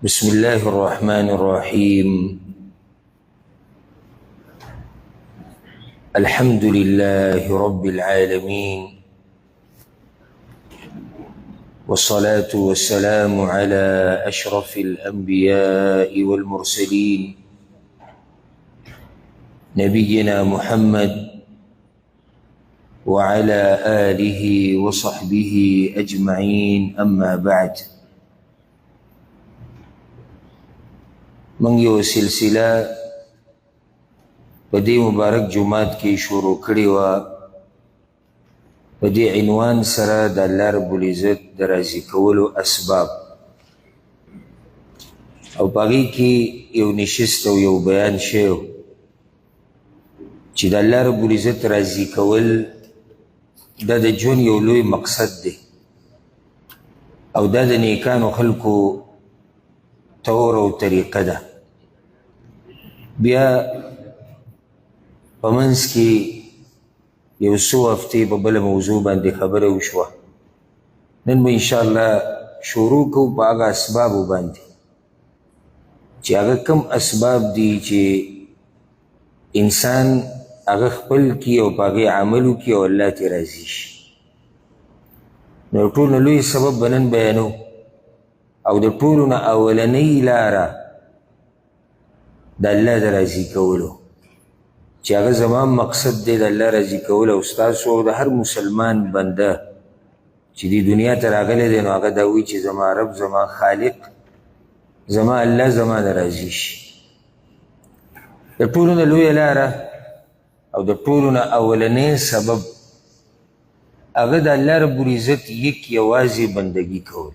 بسم الله الرحمن الرحيم. الحمد لله رب العالمين، والصلاة والسلام على أشرف الأنبياء والمرسلين، نبينا محمد وعلى آله وصحبه أجمعين، أما بعد. موږ یو سلسله په دې مبارک جومات کې شروع کړې وه، په دې عنوان سره د الله رب العزت د راضي کولو اسباب، او په هغې کې یو نشست او یو بیان شوی چې د الله رب العزت راضي کول دا د ژوند یو لوی مقصد دی، او دا د نیکانو خلکو طور او طریقه ده. بیا په منځ کې یو څو هفتې په بله موضوع باندې خبره وشوه. نن به انشاءالله شروع کوو په هغه اسبابو باندې چې هغه کوم اسباب دي چې انسان هغه خپل کړي او په هغې عمل وکړي او الله ترې راضي شي. نو ټولو لوی سبب به نن بیانو، او د ټولو نه اولنۍ لاره د الله د راضي کولو، چې هغه زما مقصد دی د الله راضي کول، او ستاسو او د هر مسلمان بنده چې دې دنیا ته راغلی دی، نو هغه دا وایي چې زما رب، زما خالق، زما الله زما نه راضي شي. د ټولو نه لویه لاره او د ټولو نه اولنی سبب هغه د الله رب العزت یک یوازې بندګي کول.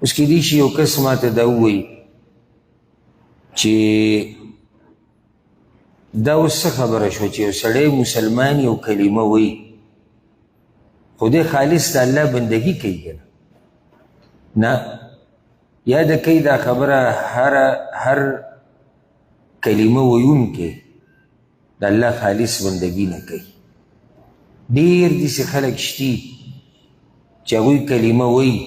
اوس کېدای شي یو کس ما ته دا ووایي چې دا اوس څه خبره شوه چې یو سړی مسلمان یو کلمه وایي، خو دی خالص د الله بندګي کوي که نه؟ نه، یاده کوي دا خبره هر کلمه ویونکی د الله خالص بندګي نه کوي. ډېر داسې خلک شتي چې هغوی کلمه وایي،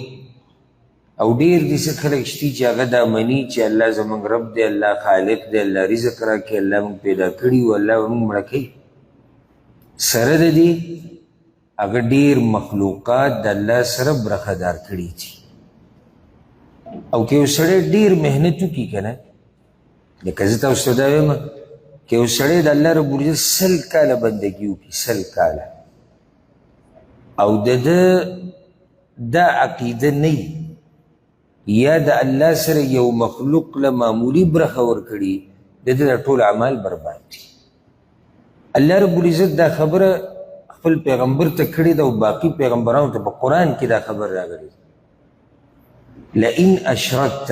او ډېر داسې خلک شتي چې هغه دا مني چې الله زموږ رب دی، الله خالق دی، الله رزق راکوي، الله موږ پیدا کړي او الله به موږ مړه کوي. سره د دې هغه ډېر مخلوقات د الله سره برخهدار کړي دي. او که یو سړی ډېر محنت وکړي که نه، لکه زه تاسو ته دا وایم، که یو سړی د الله رب العزت 100 کاله بندګي وکړي، 100 کاله، او د ده دا عقیده نه وي یا د الله سره یو مخلوق له معمولي برخه ورکړي، د ده دا ټول اعمال برباد دي. الله رب العزت دا خبره خپل پیغمبر ته کړې ده، او باقي پیغمبرانو ته په قرآن کې دا خبره راغلې ده، لئن اشرکت،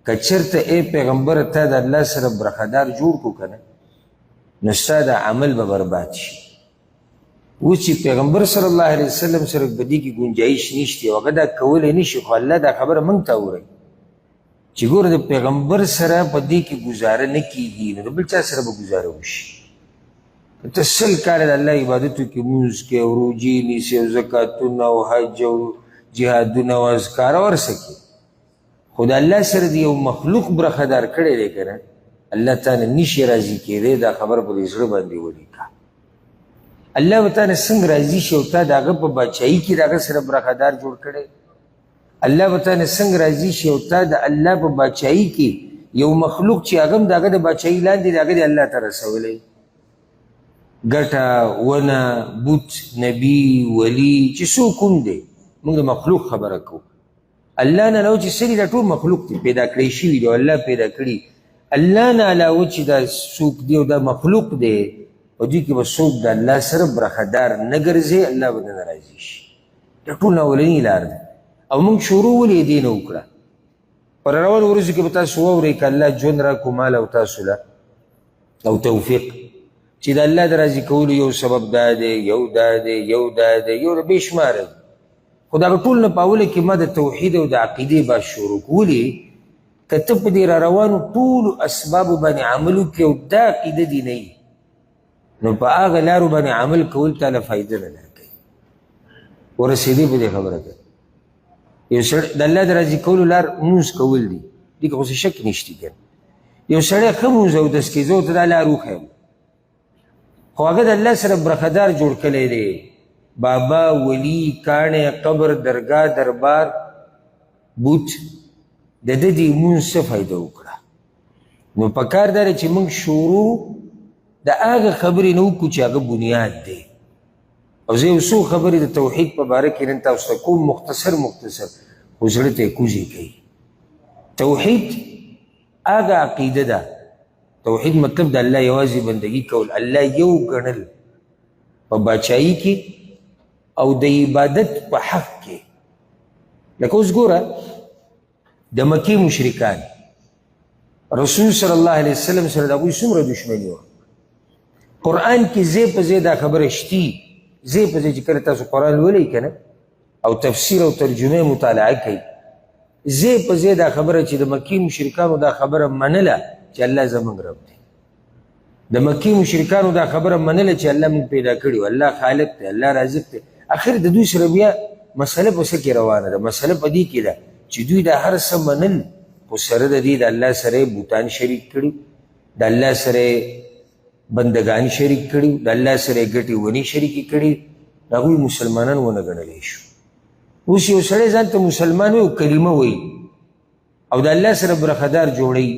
که چېرته ای پیغمبر تا د الله سره برخهدار جوړ کړو که نه، نو ستا دا عمل به برباد شي. اوس چې پیغمبر صلی الله علیه وسلم سره په دې کې ګنجایش نشته او هغه دا کولی نه شي، خو الله دا خبره موږ ته اوري چې ګوره د پیغمبر سره په دې کې ګزاره نه کېږي، نو د بل چا سره به ګزاره وشي؟ که ته 100 کاله د الله عبادت وکړې، لمونځ کوې او روژې نیسې او زکاتونه او حج او جهادونه او اذکار او هر څه کوې، خو د الله سره د یو مخلوق برخهدار کړی دی که نه، الله تا نه نشي راضي کېدی. دا خبره په دې زړه باندې ولیکه. الله به تا نه څنګه راضي شي او تا د هغه په باچایي کې د هغه سره برخهدار جوړ کړی؟ الله به تا نه څنګه راضي شي او تا د الله په باچایي کې یو مخلوق چې هغه هم د هغه د باچایي لاندې دی، هغه دې الله ته رسولی؟ ګټه، ونه، بوت، نبی، ولی، چې څوک هم دی، موږ د مخلوق خبره کوو. الله نه علاوه چې څه دي، دا ټول مخلوق دي، پیدا کړی شوي دي او الله پیدا کړي. الله نه علاوه چې دا څوک دی او دا مخلوق دی، په دوی کې به څوک د الله سره برخهدار نه ګرځي، الله به نه راضي شي. دا ټول اولنۍ لار ده. او موږ شروع ولې دې نه وکړه؟ پر روانو ورځو کې به تاسو واورئ، که الله ژوند راکړو مال او تاسو له او توفیق، چې د الله د راضي کولو یو سبب دا دی، یو دا دی، یو دا دی، یو بې شماره دی. خو دا ټول نه په اوله کې ما د توحید او د عقیدې بحث شروع کړو. ولې؟ که ته په دې را روانو ټولو اسبابو باندې عمل وکړې او دا عقیده دې نه وي، نو په هغه لارو باندې عمل کول تا له فایده نه درکوي. ورسېدې په دې خبره ته؟ یو سړی د الله د راضي کولو لار لمونځ کول دي، دې کې خو څه شک نشته که یو سړی ښه لمونځ اودس کوي، زه ورته دا لار وښیم، خو هغه د الله سره برخدار جوړ کړی دی، بابا، ولی، کاڼی، قبر، درګاه، دربار، بوت، د ده دې لمونځ څه فایده وکړه؟ نو پکار دا دی چې موږ شروع د هغه خبرې نه وکړو چې هغه بنیاد دی. او زه یو څو خبرې د توحید په باره کې نن تاسو ته کوم، مختصر مختصر، خو زړه ته یې کوزې کوي. توحید هغه عقیده ده، توحید مطلب د الله یوازې بندګي کول، الله یو ګڼل په باچایي کې او د عبادت په حق کې. لکه اوس ګوره د مکې مشرکان رسول صلی الله علیه وسلم سره د هغوی څومره دښمني وه. قرآن کې ځای په ځای دا خبره شتي، ځای په ځای چې کله تاسو قرآن لولئ که نه او تفسیر او ترجمه مطالعه کوئ، ځای په ځای دا خبره چې د مکې مشرکانو دا خبره منله چې الله زموږ رب دی، د مکې مشرکانو دا خبره منله چې الله موږ پیدا کړي، الله خالق دی، الله رازق دی. اخر د دوی سره بیا مسله په څه کې روانه ده؟ مسله په دې کې ده چې دوی دا هر څه منل، خو سره د دې د الله سره یې بوتان شریک کړي، د الله سره یې بندګان شریک کړي، د الله سره یې ګټې ونې شریکې کړي، هغوی مسلمانان ونه ګڼلی شو. اوس یو سړی ځان ته مسلمان وي او کلمه وایي او د الله سره برخدار جوړوي،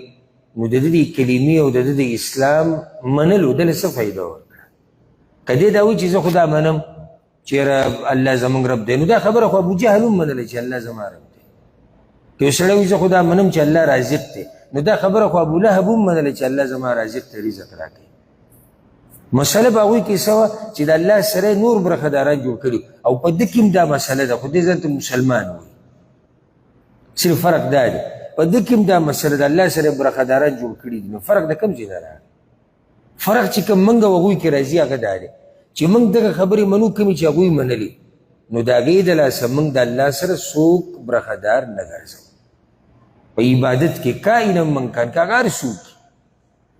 نو د ده د کلمې او د ده د اسلام منلو ده له څه فایده ورکړه؟ که دی دا وایي چې زه خو دا منم چې الله زموږ رب دی، نو دا خبره خو ابو جهل هم منله چې الله زما رب دی. که یو سړی وایي زه خو دا منم چې الله رازق دی، نو دا خبره خو ابو لهب هم منله چې الله زما رازق دی، رزق راکوي. مسله به هغوی کې څه وه چې د الله سره نور برخداران جوړ کړي، او په ده کې هم دا مسله ده، خو دی ځان ته مسلمان وایي. صرف فرق دا دی، په ده کې هم دا مسله ده، الله سره برخداران جوړ کړي دي، نو فرق د کوم ځای نه راغی؟ فرق چې کوم موږ او هغوی کې راځي هغه دا دی چې موږ دغه خبرې منو کومې چې هغوی منلې، نو د هغې د لاسه موږ د الله سره څوک برخدار نه ګرځو په عبادت کې، کائنا من کان، که هغه هر څوک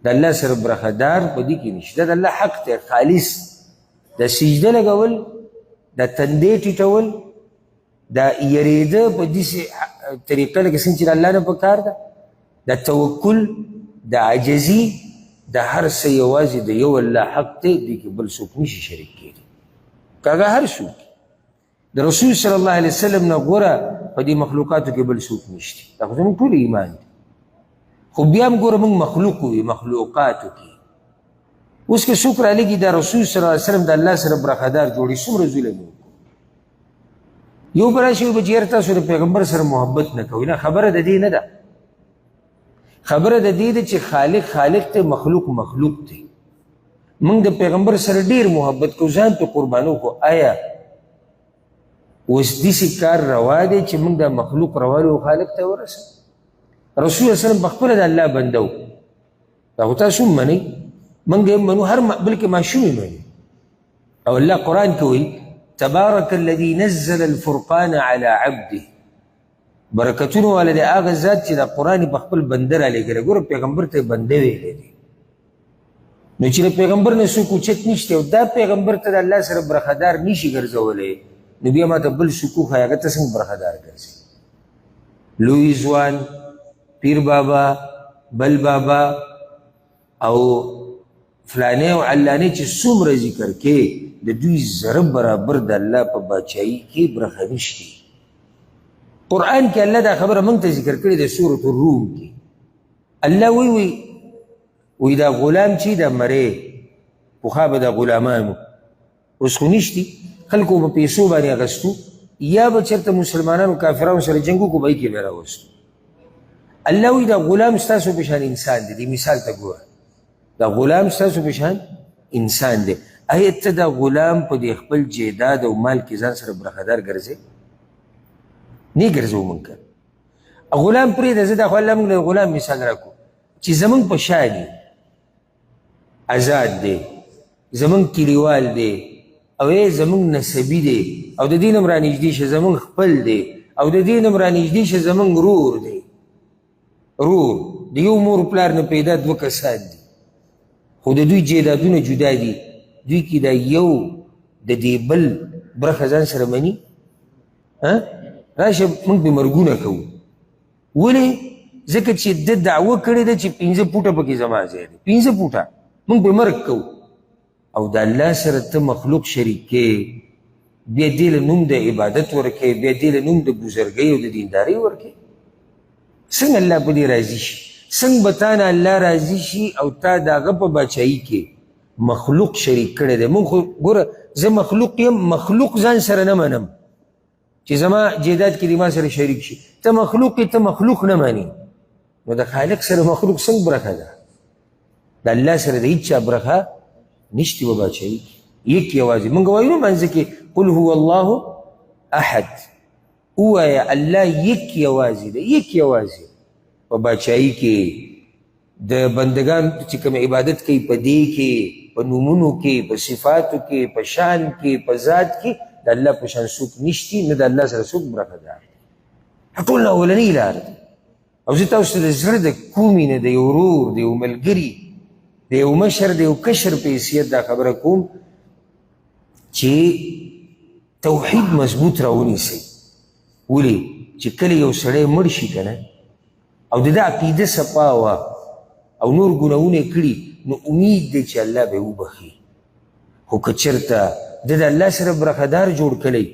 د الله سره برخدار په دې کې نشته. دا د الله حق دی خالص. د سجده لګول، د تندې ټیټول، دا یریده په داسې طریقه لکه څنګه چې د الله نه پکار ده، د توکل، د عاجزي، د هر څه یوازې د یو الله حق دی، دې کې بل څوک نشي شریک کېدی، که هغه هر څوک. د رسول صلی الله علیه وسلم نه غوره په دې مخلوقاتو کې بل څوک نشته، دا خو زموږ ټول ایمان دی. خو بیا هم ګوره موږ مخلوق وي، مخلوقاتو کې اوس که څوک رالېږي د رسول صلی الله علیه وسلم د الله سره برخدار جوړي، څومره ظلم وکړو. یو به راشي وایي چې یاره تاسو د پیغمبر سره محبت نه کوئ. نه، خبره د دې نه ده، خبره د دې ده چې خالق خالق دی، مخلوق مخلوق دی. موږ د پیغمبر سره ډېر محبت کوو، ځان په قربانو، خو آیا اوس داسې کار روا دی چې موږ د مخلوق روالو او خالق ته ورسو؟ رسول الله وسلم په خپله د الله بنده و، دا خو تاسو هم منئ، موږ یې منو، هر بلکې ماشوم یې مني. او الله قرآن کې وایي تبارک الذي نزل الفرقان على عبده، برکتونو والا دی هغه ذات چې دا قرآن یې په خپل بنده رالیږلی. ګوره پیغمبر ته یې بنده ویلی دی، نو چې د پیغمبر نه څوک اوچت نشته او دا پیغمبر ته د الله سره برخدار نشي ګرځولی، نو بیا ما ته بل څوک وښایه هغه ته څنګه برخدار ګرځي؟ لوی ځوان، پیر بابا، بل بابا او فلانې او علانې چې څومره ذکر کې، د دوی زره برابر د الله په باچایي کې برخه نشته. قرآن کې الله دا خبره موږ ته ذکر کړې ده، سورة الروم کې الله وی وی وی دا غلام چې دا مرې، پخوا به دا غلامانو، اوس خو نشتي، خلکو به پیسو باندې اخیستو، یا به چېرته مسلمانانو کافرانو سره جنګ وکړو، به یې کې به راوستو. الله وایي دا غلام ستاسو په شان انسان دی، دې مثال ته ګوره، دا غلام ستاسو په شان انسان دی، آیا ته دا غلام په دې خپل جیداد او مال کې ځان سره برخدار ګرځې؟ نه ګرځو موږ. غلام پرېږده، زه دا خو الله موږ له غلام مثال راکړو چې زموږ په شا دی، آزاد دی، زمونږ کلیوال دی، او ای زمونږ نسبي دی، او د دې نه هم رانږدې شه زمونږ خپل دی، او د دې نه هم رانږدې شه زمونږ ورور دی. ورور د یو مور پلار نه پیدا دوه کسان دي، خو د دوی جایدادونه جدا دي. دوی کې دا یو د دې بل برخه ځان سره مني، راشه موږ پرې مرګونه کوو. ولې؟ ځکه چې ده دعوه کړې ده چې 5 فوټه پکې زما ځای دی، 5 فوټه موږ پرې مرګ کوو. او د الله سره ته مخلوق شریک کې، بیا دې له نوم د عبادت ورکې، بیا دې له نوم د بزرګۍ او د دیندارۍ ورکې. څنګه الله په دې راضي شي؟ څنګه به تا نه الله راضي شي او تا د هغه په باچایي کې مخلوق شریک کړی دی؟ مونږ خو ګوره، زه مخلوق یم، مخلوق ځان سره نه منم چې زما جیداد کې دې ما سره شریک شي. ته مخلوق یې، ته مخلوق نه منې، نو د خالق سره مخلوق څنګه برخه ده؟ د الله سره د هیچا برخه نشته په باچایي کې، یک یوازې. مونږ وایو نو منځ کې قل هو الله احد، ووایه الله یک یوازې دی، یک یوازې په باچایي کې. د بندګان چې کوم عبادت کوي په دې کې، په نومونو کې، په صفاتو کې، په شان کې، په ذات کې، د الله په شان څوک نشتي، نه د الله سره څوک برخه ده. ټول نه اولنۍ لار ده. او زه تاسو ته د زړه د کومې نه، د یو ورور، د یو ملګري، د یو مشر، د یو کشر په حیثیت دا خبره کوم چې توحید مضبوط راونیسئ. ولې چې کله یو سړی مړ شي که نه، او د ده عقیده صفا وه او نور ګناهونه یې کړي، نو امید دی چې الله به یې وبخښي. خو که چېرته ده د الله سره برخهدار جوړ کړی،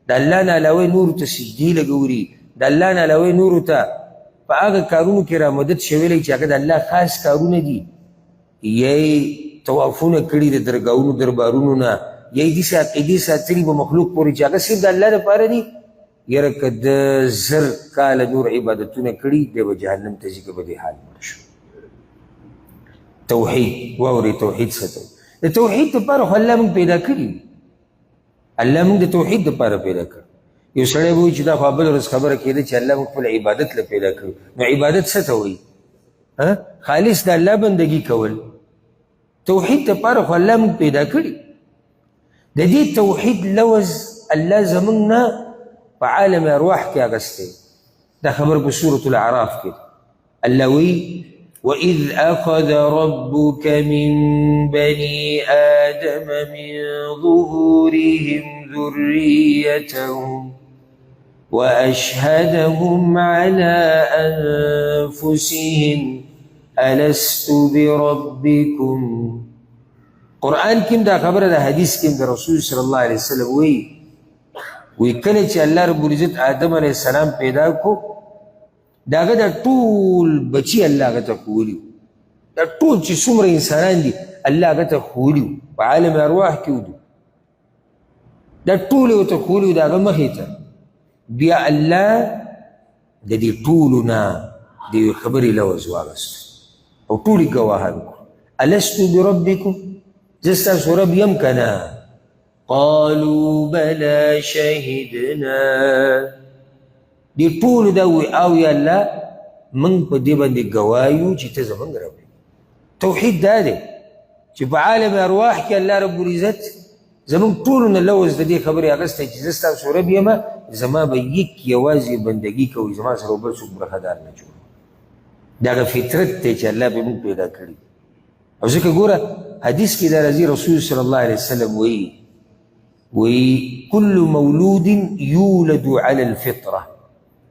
د الله نه علاوه یې نورو ته سجدې لګولي، د الله نه علاوه یې نورو ته په هغه کارونو کې را مدد شوی چې هغه د الله خاص کارونه دي، یا یې طوافونه کړي د درګاهونو دربارونو نه، یا یې داسې عقیدې ساتلي په مخلوق پورې چې هغه صرف د الله دپاره دي، یاره که ده 1000 کاله نور عبادتونه کړي، دی به جهنم ته ځي که په دې حال مړ شو. توحید واورئ، توحید څه ته وایي؟ د توحید دپاره خو الله موږ پیدا کړي، الله موږ د توحید دپاره پیدا کړ. یو سړی به وایي چې دا خو بله ورځ خبره کېده چې الله موږ خپل عبادت له پیدا کړو. نو عبادت څه ته وایي؟ خالص د الله بندګي کول. توحید دپاره خو الله موږ پیدا کړي. د دې توحید لوز الله زموږ نه په عالم ارواح کې اخیستی. دا خبر په سورة الاعراف کې الله وایي وإذ أخذ ربك من بني آدم من ظهورهم ذريتهم وأشهدهم على أنفسهم ألست بربكم. قرآن کې دا خبره ده، حدیث کې د رسول صلی الله علیه وسلم وایي، وایي کله چې الله رب العزت آدم علیه السلام پیدا کو، د هغه دا ټول بچي الله هغه ته ښوولي وو. دا ټول چې څومره انسانان دي الله هغه ته ښوولي وو، په عالم ارواح کې ودو، دا ټول یې ورته ښوولي وو د هغه مخې ته. بیا الله د دې ټولو نه د یوې خبرې لوظ واخیست او ټول یې ګواهان کړو، الست بربکم، زه ستاسو رب یم که نه؟ قالوا بلی شهدنا. دې ټولو دا ووایي او یا الله موږ په دې باندې ګواه یو چې ته زموږ رب یې. توحید دا دی چې په عالم ارواح کې الله رب العزت زموږ ټولو نه لوظ د دې خبرې اخیستی چې زه ستاسو رب یم، زما به یک یوازې بندګي کوئ، زما سره بل څوک برخهدار نه جوړوي. دا هغه فطرت دی چې الله به موږ پیدا کړي. او ځکه ګوره حدیث کې دا راځي، رسول صلی الله علیه وسلم وایي، وایي کل مولود یولد علی الفطره،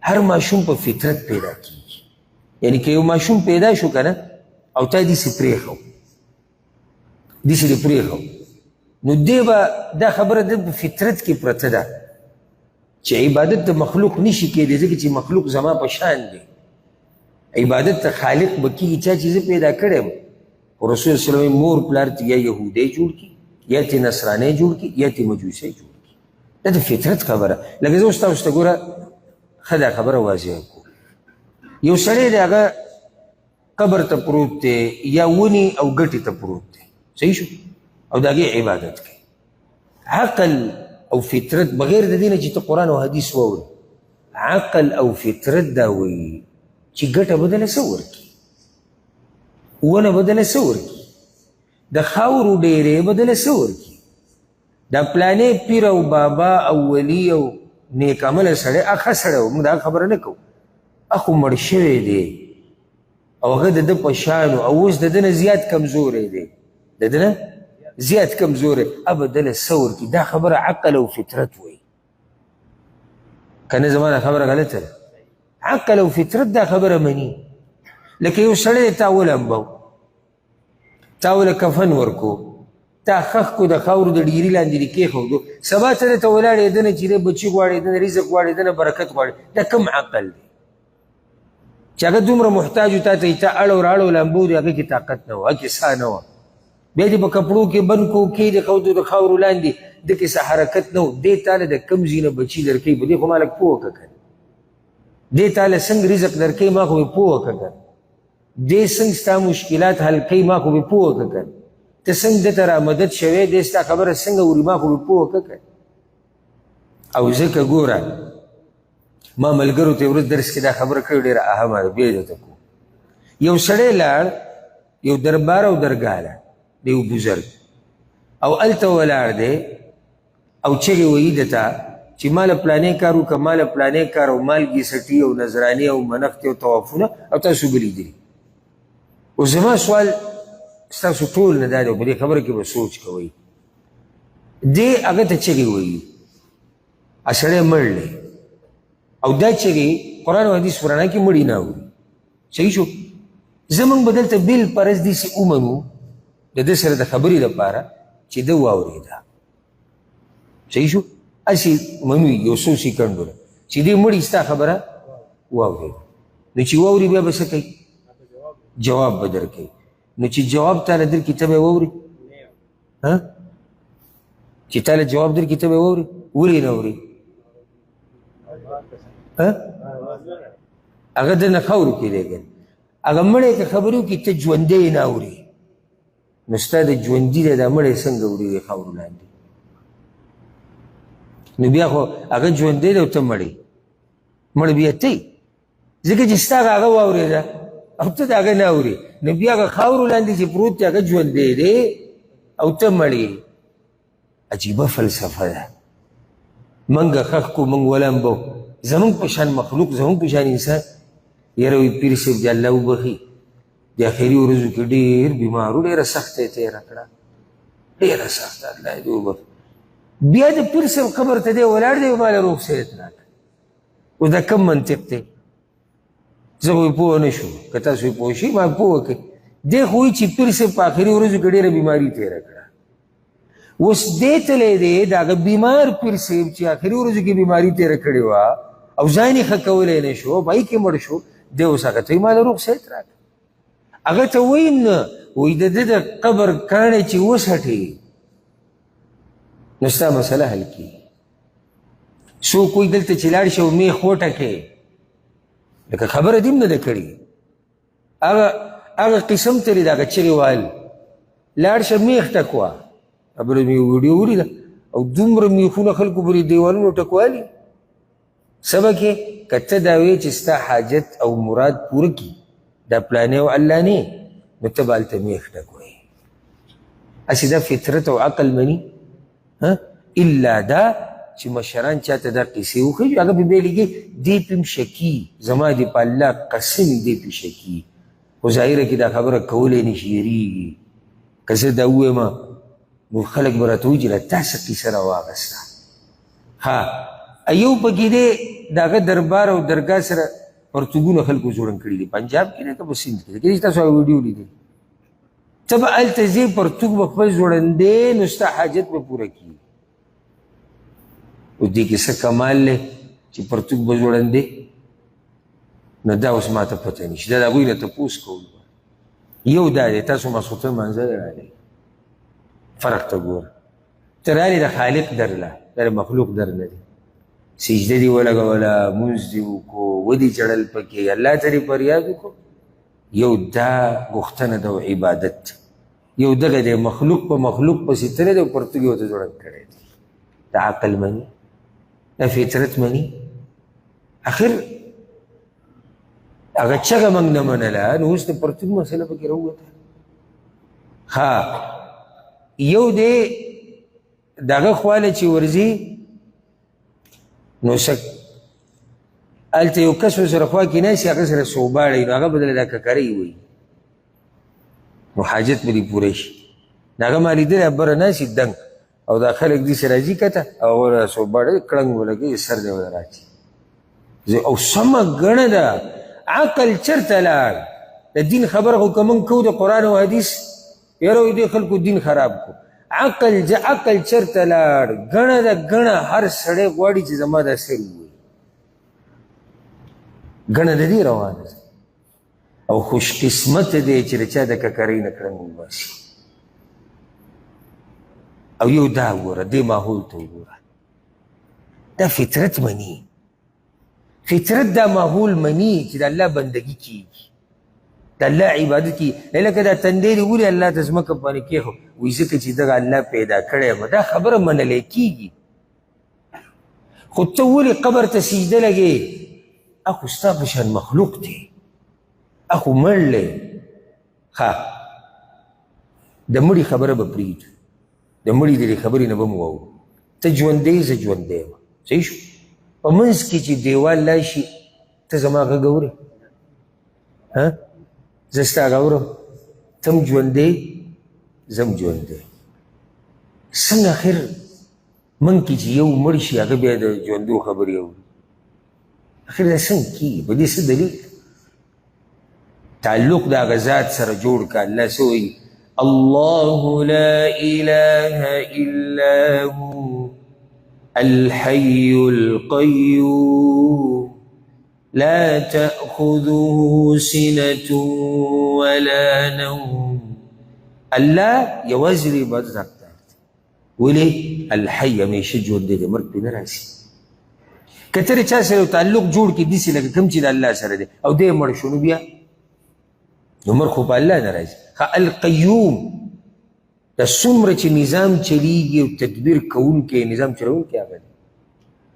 هر ماشوم په فطرت پیدا کیږي. یعنی که یو ماشوم پیدا شو که نه، او تا داسې پرېښو، داسې دې پرېښو، نو دی به دا خبره د په فطرت کې پرته ده چې عبادت د مخلوق نشي کېدی، ځکه چې مخلوق زما په شان دی. عبادت ته خالق به کېږي چا چې زه پیدا کړی یم. خو رسول الله صلی الله علیه وسلم مور پلار ته یا یهودی جوړ کړي، یا ترې نصرانی جوړ کړي، یا ترې مجوسی جوړ کړي. دا د فطرت خبره. لکه زه اوس تاسو ته ګوره ښه دا خبره واضحه کړو. یو سړی دی، هغه قبر ته پروت دی یا ونې او ګټې ته پروت دی، صحیح شو، او د هغې عبادت کوي. عقل او فطرت بغیر د دې نه چې ته قرآن او حدیث واورې، عقل او فطرت دا وایي چې ګټه به دله څه ورکړي، ونه به دله څه ورکړي، د خاورو ډېری به دله څه ورکړي، دا پلانې پیر او بابا او ولی او نیک عمله سړی ښه سړی و، موږ دا خبره نه کوو، خو مړ شوی دی او هغه د ده په شان و او اوس د ده نه زیات کمزوری دی، د ده نه زیات کمزوری، به دله څه ورکړي؟ دا خبره عقل او فطرت وایي. که نه زما دا خبره غلطه ده. عقل او فطرت دا خبره مني. لکه یو سړی تا ولمبو، تا وله کفن ورکو، تا ښخ کو، د خاورو د ډیري لاندې دې کېښودو، سبا ته درته ولاړې دنه چې دی بچي غواړي، دنه رزق غواړي، دنه برکت غواړي، دا کوم عقل دی چې هغه دومره محتاج و تا ته یې تا اړو راړو لامبو دی، هغه کې طاقت نه و، هغه کې ساه نه وه، بیا دې په کپړو کې بند کو، کېدې ښودو د خاورو لاندې، ده کې څه حرکت نه و، دې تا له د کوم ځای نه بچي درکوي په دې خو ما لږ پوه کړه که نه، دې تا له څنګه رزق درکوي ما خو یې پوه کړه که نه، دې څنګه ستا مشکلات حل کوي ما خو یې پوه کړه که نه، ته څنګه ده ته را مدد شوی دی، ستا خبره څنګه اوري ما خو یې پوه کړه که نه. او ځکه ګوره ما ملګرو ته ورځ درس کې دا خبره کړې ډېره اهمه ده، بیا یې درته کوم. یو سړی لاړ یو دربار او درګاه ده د یو بزرګ، او هلته ولاړ دی او چغې وهي ده ته چې ما له پلانې کار وکړه، ما له پلانې کار، او مالګې څټي او نذرانې او منښتې او طوافونه، او تاسو به لیدلي. اوس زما سوال ستاسو ټول نه دا دی، په دې خبره کې به سوچ کوئ. دی هغه ته چغې وهي، سړی مړ دی، او دا چغې قرآن او حدیث په رڼا کې مړي نه اوري. صحیح شو؟ زمونږ به دلته بل فرض داسې ومنو د ده سره د خبرې لپاره چې ده واورېده. صحیح شو؟ هسې منو یو څو سیکنډونه چې دې مړي ستا خبره واورېده، نو چې واوري بیا به څه کوي؟ جواب به درکوي. نو چې جواب تا له درکړي ته به یې واوري؟ ها؟ چې تا له جواب درکړي ته به یې واوري؟ ولې نه اوري؟ ها؟ هغه د نه خاورو کې دی که هغه مړی که خبرې وکړي ته ژوندی یې نه اوري، نو ستا د ژوندي دی دا مړی څنګه اوري د خاورو لاندې؟ نو بیا خو هغه ژوندی دی او ته مړی، مړ بیا ته یې، ځکه چې ستا هغه واورېده او ته د هغه نه اورې، نو بیا هغه خاورو لاندې چې پروت دی هغه ژوندی دی او ته مړ یې. عجیبه فلسفه ده. موږ ښخ کو، موږ ولمبو، زموږ په شان مخلوق، زموږ په شان انسان، یاره وایي پیر صاحب دې الله وبخښي، د اخري ورځو کې ډېر بیمار و، ډېره سخته یې تېره کړه، ډېره سخته، الله دې وبخښي. بیا د پیر صاحب قبر ته دی ولاړ دی، ما له روغ صحت راکړه. اوس دا کوم منطق دی؟ زه خو یې پوه نه شوم، که تاسو یې پوه شئ ما پوه کړئ. دی خو وایي چې پیر صاحب په اخري ورځو کې ډېره بیماري تېره کړه، اوس دی تللی دی د هغه بیمار پیر صاحب چې اخري ورځو کې بیماري تېره کړې وه او ځان یې ښه کولی نه شو، په هغې کې مړ شو، دی اوس هغه ته وایي ما له روغ صحت راکړه. هغه ته وایي نه، وایي د ده د قبر کاڼی چې وڅټې نو ستا مسله حل کېږي. څوک وایي دلته چې لاړ شي او میخ وټکې، لکه خبره دې هم نه ده کړې، هغه هغه قسم ترې د هغه چغې وهل، لاړ شه میخ ټکوه. خبره مې یو ویډیو ولیده او دومره میخونه خلکو پورې دیوالونو ټکوالي. څه به کې؟ که ته دا وایې چې ستا حاجت او مراد پوره کړي دا پلانې او علانې، نو ته به هلته میخ ټکوې. هسې دا فطرت او عقل مني، الا دا چې مشران چاته دا قصې وښیي، هغه پې بیا لیکي دی پې هم شکي، زما دې په الله قسم دی پې شکي، خو ظاهره کې دا خبره کولی نه شي، یریږي که زه دا ووایم نو خلک به راته وایي چې دا تا څه قصه راواخیسته. ها یو پکې دی د هغه دربار او درګاه سره پرتوګونه خلکو ځوړند کړي دي، پنجاب کې دی که په سیند کې دی، کېدای شي تاسو هغه ویډیو لیدلې. ته به هلته ځې پرتوګ به خپل ځوړندې نو ستا حاجت به پوره کړي. اوس دې کې څه کمال دی چې پرتوګ به ځوړندې؟ نو دا اوس ماته پته نشي، دا د هغوی نه تپوس کول. یو دا دی تاسو ماسخوتن لمانځه له راغلئ، فرق ته ګوره، ته راغلې د خالق در له، دا د مخلوق در نه دی، سجده دې ولګوله، لمونځ دې وکړو، ودې ژړل پکې، الله ته دې فریاد وکړو. یو دا غوښتنه ده او عبادت دی، یو دغه دی مخلوق په مخلوق پسې تللی دی او پرتوګ یې ورته ځوړند کړی دی. دا عقل مني، دا فطرت مني. اخر هغه چغه موږ نه منله، نو اوس د پرتوګ مسله پکې راووته. ها یو دی دغه خواله چې ورځي نو څه هلته یو کس ورسره خوا کې ناست هغه سره سوباړی، نو هغه به درله دا ککرۍ وایي، نو حاجت به دې پوره شي. نو هغه ما لیدلی بره ناست دنګ، او دا خلک داسې راځي کته او هغه سوباړی کړنګ ولګوي، سر دی ورته راچي. او سمه ګڼه ده. عقل چېرته لاړ؟ د دین خبره خو که موږ کوو د قرآن او حدیث، یاره وایي دې خلکو دین خراب کړو. عقل عقل چېرته لاړ؟ ګڼه ده ګڼه، هر سړی غواړي چې زما دا سر ووایي. ګڼه د دې روانه ده. او خوش قسمت دی چې د چا د ککرۍ نه کړنګ وباسي. او یو دا وګوره، دې ماحول ته وګوره، دا فطرت مني، فطرت دا ماحول مني چې د الله بندګي کیږي، د الله عبادت کیږي. لکه دا تندی دې ولې الله ته ځمکه باندې کېښود؟ وایي ځکه چې دغه الله پیدا کړی یم. دا خبره منلی کیږي. خو ته ولې قبر ته سجده لګې؟ اخو ستا په شان مخلوق دی، اخو مړ دی. ښه، د مړي خبره به پرېږدو، د مړي د دې خبرې نه به مو واورو. ته ژوندی، زه ژوندی یم، صحیح شو؟ په منځ کې چې دیوال لا شي، ته زما غږ اورې؟ ها، زه ستا غږ اورم، ته هم ژوندی، زه هم ژوندی. څنګه اخر موږ کې چې یو مړ شي هغه بیا د ژوندو خبرې اوري؟ اخر دا څنګه کېږي؟ په دې څه دلیل؟ تعلق د هغه ذات سره جوړ کړه. الله څه وایي؟ الله لا اله الا هو الحي القيوم لا تأخذه سنة ولا نوم. الله یوازې د عبادت حقدار دی. ولې؟ الحي، همیشه ژوندی دی، مرګ پرې نه راځي. که ته د چا سره یو تعلق جوړ کړې داسې لکه کوم چې د الله سره دی، او دی مړ شو، نو بیا نو مرګ خو په الله نه راځي. ښه، القیوم، دا څومره چې نظام چلیږي او تدبیر کوونکی، نظام چلوونکی هغه دی.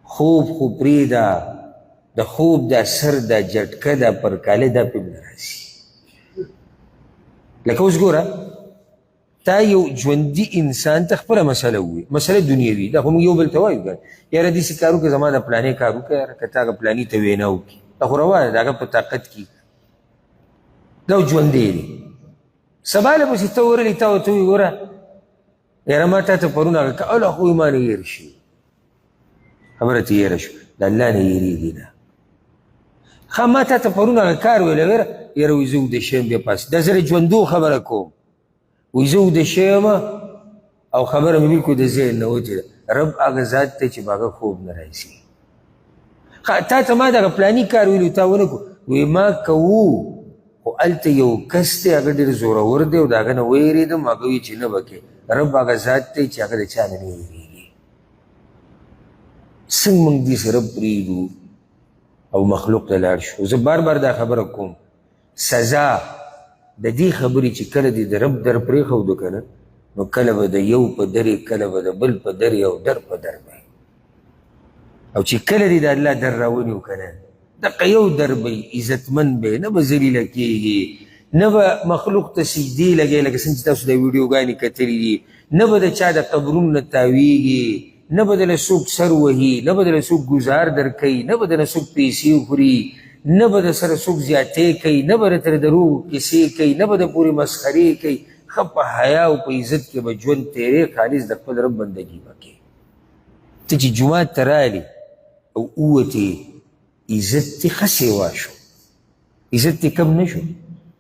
خوب خو پرېږده، د خوب دا سر، دا جټکه، دا پرکاله، دا پرې نه راځي. لکه اوس ګوره، تا یو ژوندي انسان ته خپله مسله ووایي، مسله دنیوي دا خو موږ یو بل ته وایو که یاره داسې کار وکړه، زما د پلانې کار وکړه، یاره که تا هغه پلاني ته وینا وکړي، دا خو روا ده، د هغه په طاقت کې دا ژوندی دی. سبا له پسې ته ورغلې، تا ورته ووایي ګوره یاره ما تا ته پرون هغه کوله، خو ما نه هېر شي، خبره ترې هېره شوه، د الله نه هېرېږي نه. ښه، ما تا ته پرون هغه کار ویلی، ویره یاره وایي زه ویده شوم بیا پاڅېدم، دا زه د ژوندو خبره کوم، وایي زه ویده شوی یم او خبره مې بلکل د ذهن نه وتې ده. رب هغه ذات دی چې په هغه خوب نه راځي. ښه، تا ته ما دغه پلاني کار ویلي، تا ونه کړو، وایي ما کوو، خو هلته یو کس دی هغه ډېر زورور دی او د هغه نه ویرېدم، هغه وایي چې نه به کوې. رب هغه ذات دی چې هغه د چا نه نه ویرېږي. څنګه موږ داسې رب پرېږدو او مخلوق ته لاړ شو؟ زه بار بار دا خبره کوم، سزا د دې خبرې چې کله دې د رب در پرېښودو که نه، نو کله به د یو په درې، کله به د بل په درې، او در په در به. او چې کله دې د الله در راونیو که نه، دقه یو در به عزتمند به، نه به ذلیله کېږي، نه به مخلوق ته سجدې لګوي لکه څنګه چې تاسو دا ویډیوګانې کتلې دي، نه به د چا د قبرونو نه تاویږي، نه به دله څوک سر وهي، نه به دله څوک ګزار درکوي، نه به دله څوک پیسې خوري، نه به د سره څوک زیاتی کوي، نه به درته د دروغو کیسې کوي، نه به د پورې مسخرې کوي. ښه په حیا او په عزت کې به ژوند تېرې، خالص د خپل رب بندګي به کوې. ته چې جومات ته راغلې او ووتې، عزت دې ښه سیوا شو، عزت دې کم نه شو،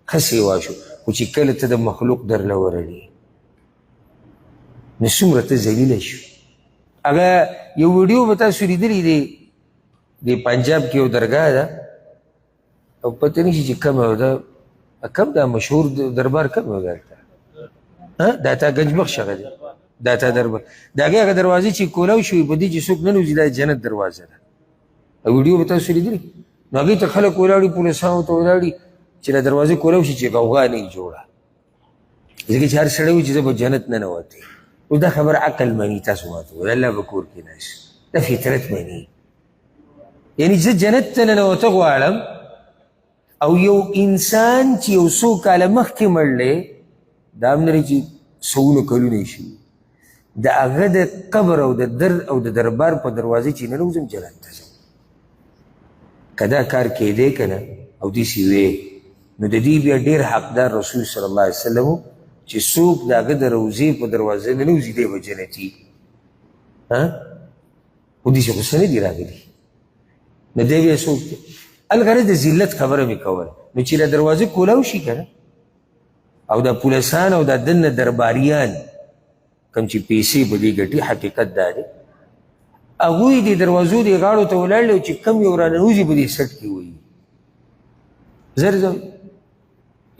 ښه سیوا شو. خو چې کله ته د مخلوق درله ورغلې، نو څومره ته ذلیله شو. هغه یو ویډیو به تاسو لیدلې دی، د پنجاب کې یو درګاه ده، او پته نشي چې کومه ده، کوم دا مشهور دربار کوم یو ده هلته؟ داتا ګنج بخش هغه دی، داتا دربار. د هغې هغه دروازې چې کولاو شوې، په دې چې څوک ننوځي دا جنت دروازه ده. ویډیو به تاسو لیدلې؟ نو هغې ته خلک ولاړ وي، پولیسانو ته ولاړ وي چې دا دروازې کولاو شي چې غوغا نه وي جوړه، ځکه چې هر سړی وي چې زه به جنت ننوتی. اوس دا خبره عقل مني، تاسو ماته ووایئ الله به کور کې ناست، دا فطرت مني. یعنی زه جنت ته ننوته غواړم، او یو انسان چې یو څو کاله مخکې مړ دی، دا هم نه دی چې سوونه کلونه یې شوي، د هغه د قبر او د در او د دربار په دروازې چې ننوځم جنت ته ځم. که دا کار کېدی که نه او داسې وی، نو د دې بیا ډېر حقدار رسول صلی الله علیه وسلم چې څوک د هغه د روضې په دروازه ننوځي دی به جنتي. خو داسې خو څه نه دي راغلي. نو دی بیا څوک دی؟ الغرض د ذلت خبره مې کوله. نو چې له دروازې کولاو شي که نه، او دا پولیسان او دا دننه درباریان کوم چې پیسې په دې ګټي، حقیقت دا دی، هغوی دې دروازو دې غاړو ته ولاړ او چې کوم یو راننوځي په دې سټ کې وایي، زر زر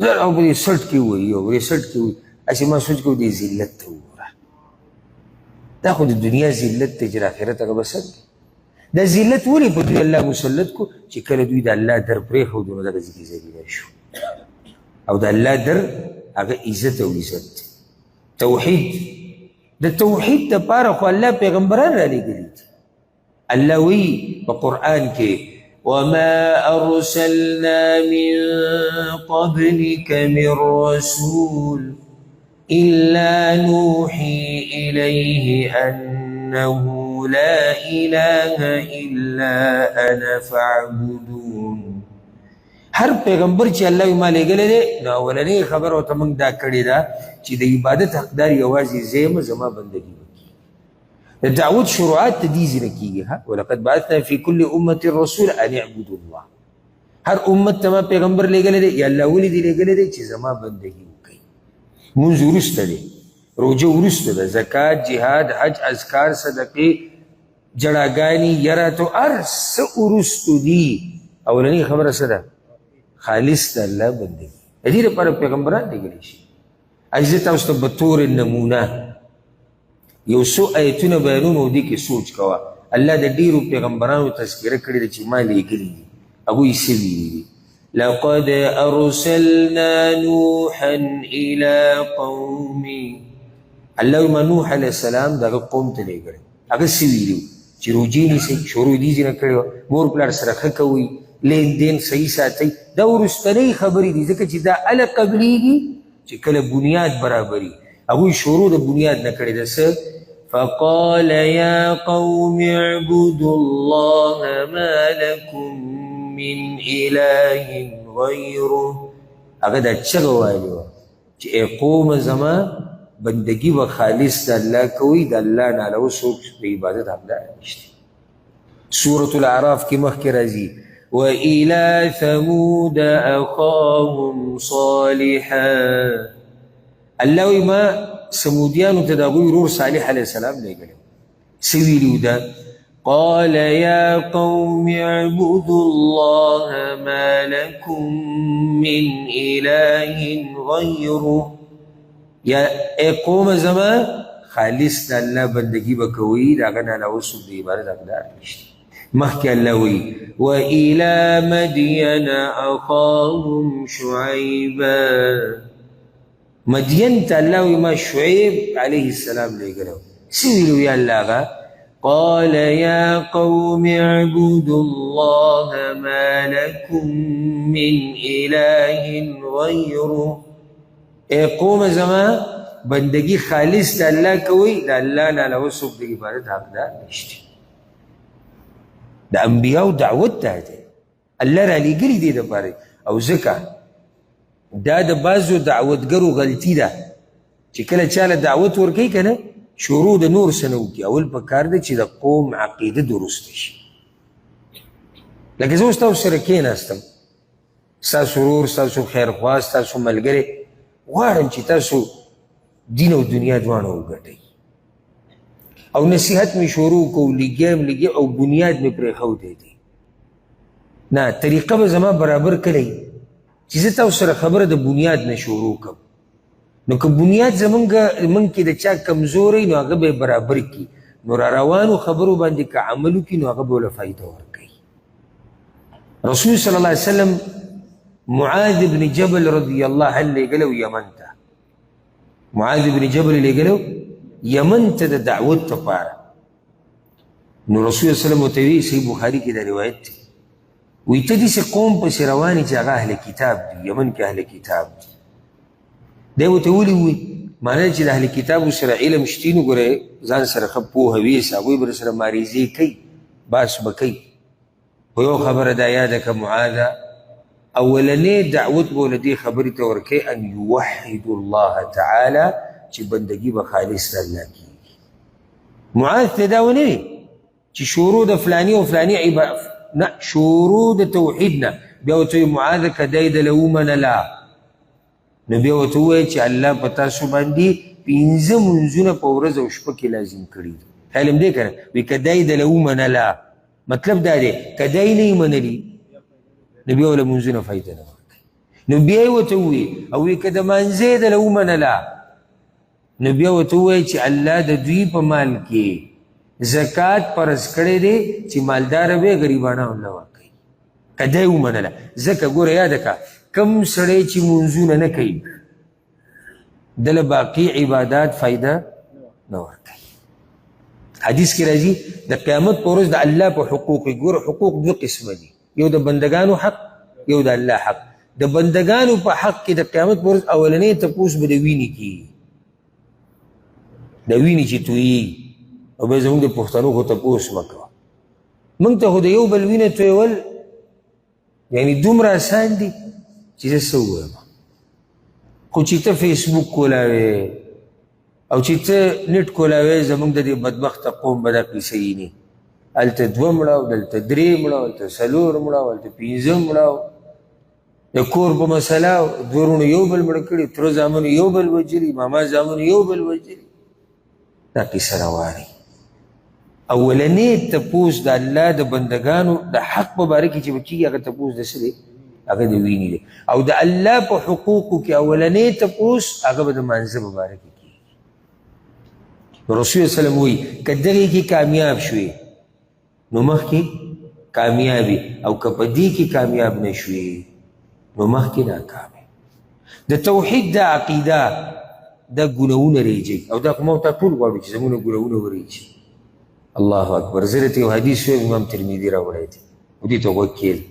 زر، او په دې سټ کې وایي، او په دې سټ کې وایي. هسې ما سوچ کوو دې ذلت ته وګوره، دا خو د دنیا ذلت دی چې د آخرت هغه به څه دی. دا ذلت ولې په دوی الله مسلط کو؟ چې کله دوی د الله در پرېښودو نو دغه ځکه ذلیله شو، او د الله در هغه عزت او عزت دی. توحید، د توحید دپاره خو الله پیغمبران رالیږلي دي. الله وایي په قرآن کې وما أرسلنا من قبلك من رسول إلا نوحي إليه أنه لا إله إلا أنا فاعبدون. هر پیغمبر چې الله ما لېږلی دی، نو اولنۍ خبره ورته موږ دا کړې ده چې د عبادت حقدار یوازې زه یم، زما بندګي وکړي. د دعوت شروعات ته دې ځینه کېږي. ولقد بعثنا في كل أمة رسولا أن اعبدوا الله. هر امت ته ما پیغمبر لېږلی دی، یا الله ولې دې لېږلی دی چې زما بندګي وکړي. مونځ وروسته دی، روژه وروسته ده، زکات، جهاد، حج، اذکار، صدقې، جړاګانې، یره ته هر څه وروستو دي. اولنۍ خبره څه ده؟ خالص د الله بندګي. د دې لپاره پیغمبران لېږلی شي. عزیزه تاسو ته به تور نمونه یو څو آیتونه بیانوم او دې کې سوچ کوه. الله د ډېرو پیغمبرانو تذکره کړې ده چې ما لېږلي دي، هغوی څه ویلي دي؟ لقد ارسلنا نوحا الى قومه. الله ما نوح علیه السلام دغه قوم ته لېږلی، هغه څه ویلي؟ چې روژې نیسئ، شروع دې ځینه کړې وه، مور پلار سره ښه کوئ، لین دین صحیح ساتئ. دا وروستنۍ خبرې دي، ځکه چې دا هله قبلېږي چې کله بنیاد برابري. هغوی شروع د بنیاد نه کړې ده. څه؟ فقال يا قوم اعبدوا الله ما لكم من إله غيره. هغه دا چغه ویلې وه چې ای قومه زما بندګي به خالص د الله کوئ، د الله نه علاوه څوک د عبادت حقدار نشته. سورة الأعراف کې مخکې راځي وإلى ثمود أخاهم صالحا. الله وایي ما ثمودیانو ته د هغوی ورور صالح علیه السلام لېږلی. څه ویلي ده؟ قال يا قوم اعبدوا الله ما لكم من إله غيره. یا ای قوم زما خالص د الله بندګي به کوئ، د هغه نه علاوه څوک د عبادت حقدار نشته. مخکې الله وایي وإلى مدين أخاهم شعيبا. مدین ته الله وایي ما شعیب علیه السلام لېږلی. څه ویلو یا الله هغه؟ قال يا قوم اعبدوا الله ما لكم من إله غيره. ای قوم زما بندگی خالص د الله کوئ، د الله نه علاوه څوک د عبادت حقدار نشته. د انبیاو دعوت دا دی، الله را لېږلي دې دپاره. او ځکه دا د بعضو دعوتګرو غلطي ده چې کله چا له دعوت ورکوي که نه، شروع د نور څه نه وکړي. اول په کار ده چې د قوم عقیده درسته شي. لکه زه اوس تاسو سره کښېناستم، ستاسو ورور، ستاسو خیرخواه، ستاسو ملګری، غواړم چې تاسو دین او دنیا دواړه وګټئ. او نصیحت مې شروع کو، لګیا یم لګیا، او بنیاد مې پرېښودی دی. نه، طریقه به زما برابر کړئ چې زه تاسو سره خبره د بنیاد نه شروع کړم. نو که بنیاد زمونږ موږ کې د چا کمزوری، نو هغه به یې برابر کړي. نو را روانو خبرو باندې که عمل وکړي، نو هغه به ورله فایده ورکوي. رسول صلی الله علیه وسلم معاذ بن جبل رضی الله عنه لېږلی و یمن ته. معاذ بن جبل لېږلی و یمن ته د دعوت لپاره. نو رسول الله صلی الله علیه وسلم ورته ویلي، صحیح بخاري کې دا روایت دی، وایي ته داسې قوم پسې روان یې چې هغه اهل کتاب دي، یمن کې اهل کتاب دي. دی ورته ولې ووایي؟ معنی چې د اهل کتابو سره علم شتي، نو ګوره ځان سره ښه پوهه ویسه، هغوی به سره معرضې کوي، باس به کوي. خو یو خبره دا یاده که معاذه، اولنې دعوت به له دې خبرې ته ورکوي ان یوحدوا الله تعالی، چې بندګي به خالص د الله کېږي. معاذ ته دا ونه وي چې شروع د فلاني او فلاني نه، شروع د توحید نه. بیا ورته وایي معاذ که دی دله ومنله، نو بیا ورته ووایه چې الله په تاسو باندې 5 مونځونه په ورځ او شپه کې لازم کړي دي. خیال هم دی که نه؟ وایي که دی دله ومنله، مطلب دا دی که دی نه یې منلي نو بیا ورله مونځونه فایده نه ورکوي. نو بیا یې ورته ووایي او وایي که د مانځه یې دله ومنله، نو بیا ورته ووایه چې الله د دوی په مال کې زکات فرض کړی دی چې مالداره به غریبانو نه ورکوي، که دی ومنله. ځکه ګوره یاده کړه، کوم سړی چې مونځونه نه کوي دله باقي عبادات فایده نه ورکوي. حدیث کې راځي د قیامت په ورځ د الله په حقوق، ګوره حقوق دوه قسمه دي، یو د بندګانو حق، یو د الله حق. د بندګانو په حق کې د قیامت په ورځ اولنی تپوس به د وینې کېږي، د وینې چې تویېږي. او بیا زموږ د پښتنو خو تپوس مه کوه، موږ ته خو د یو بل وینه تویول یعنی دومره اسان دي چې زه څه ووایم. خو چې ته فیسبوک کولاوې او چې ته نېټ کولاوې، زموږ د دې بدبخته قوم به دا قیصه ویني، هلته 2 مړه او دلته 3 مړه او هلته 4 مړه او هلته 5 مړه او د کور په مسله دوه وروڼو یو بل مړه کړي، تره زامنو یو بل وژلي، ماما زامنو یو بل وژلي. دا قصه روانه. اولنی تپوس د الله د بندګانو د حق په باره کې چې به کېږي، هغه تپوس د څه دی؟ هغه د وینې دی. او د الله په حقوقو کې اولنی تپوس هغه به د مانځه په باره کې کېږي. رسول الله صلی الله علیه وسلم وایي که دغې کې کامیاب شوې نو مخکې کامیابي، او که په دې کې کامیاب نه شوې نو مخکې ناکامې. د توحید دا عقیده دا ګناهونه رېږي، او دا خو ما ته ټول غواړو چې زموږ ګناهونه ورېږي. الله اکبر. زه درته یو حدیث وایم، امام ترمذي راوړی دی، او دې ته غوږ کښېږده.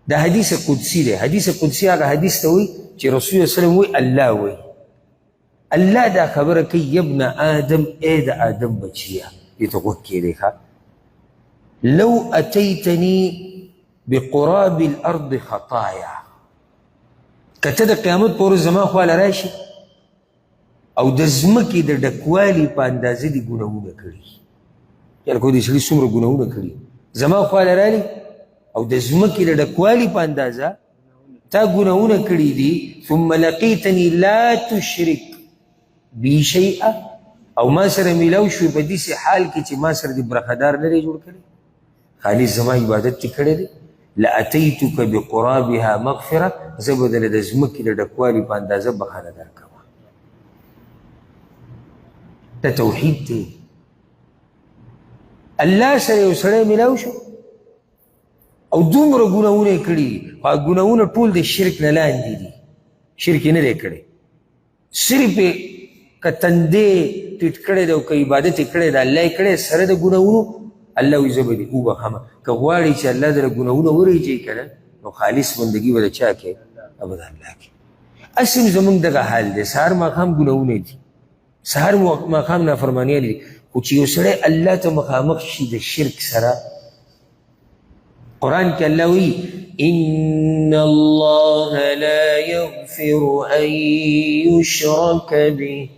دا حدیث قدسي دی. حدیث قدسي هغه حدیث ته وایي چې رسول الله صلی الله علیه وسلم وایي الله وایي، الله دا خبره کوي یبن آدم، ای د آدم بچیه، دې ته غوږ کښېږدئ ښه، لو اتیتني بقراب الارض خطایا، که ته د قیامت په ورځ زما خواله راشي او د ځمکې د ډکوالي په اندازه دې ګناهونه کړي، یعنې کو دې سړي څومره ګناهونه کړي، زما خواله رالي او د ځمکې د ډکوالي په اندازه تا ګناهونه کړي دي، ثم لقیتني لا تشرک بي شیئا، او ما سره میلاو شوې په داسې حال کې چې ما سره دې برخهدار نه دی جوړ کړی، خالص زما عبادت دې کړی دی، لأتیتک بقرابها مغفره، زه به درله د ځمکې د ډکوالي په اندازه بخښنه درکوم. دا توحید دی. الله سره یو سړی میلاو شو او دومره ګناهونه یې کړي دي، خو هغه ګناهونه ټول د شرک نه لاندې دي، شرک یې نه دی کړی، صرف یې که تندې ټیټ کړی دی او که عبادت یې کړی دی، الله یې کړی سره د ګناهونو، الله وایي زه به دې وبخښم. که غواړي چې الله درله ګناهونه ورېجوي که نه، نو خالص بندګي به د چا کوې؟ به د الله کوې. هسې هم زموږ دغه حال دی، سهار ماښام ګناهونه دي، سهار ماښام نافرمانیان دي، خو چې یو سړی الله ته مخامخ شي د شرک سره، قرآن کې الله وایي إن الله لا يغفر أن يشرك به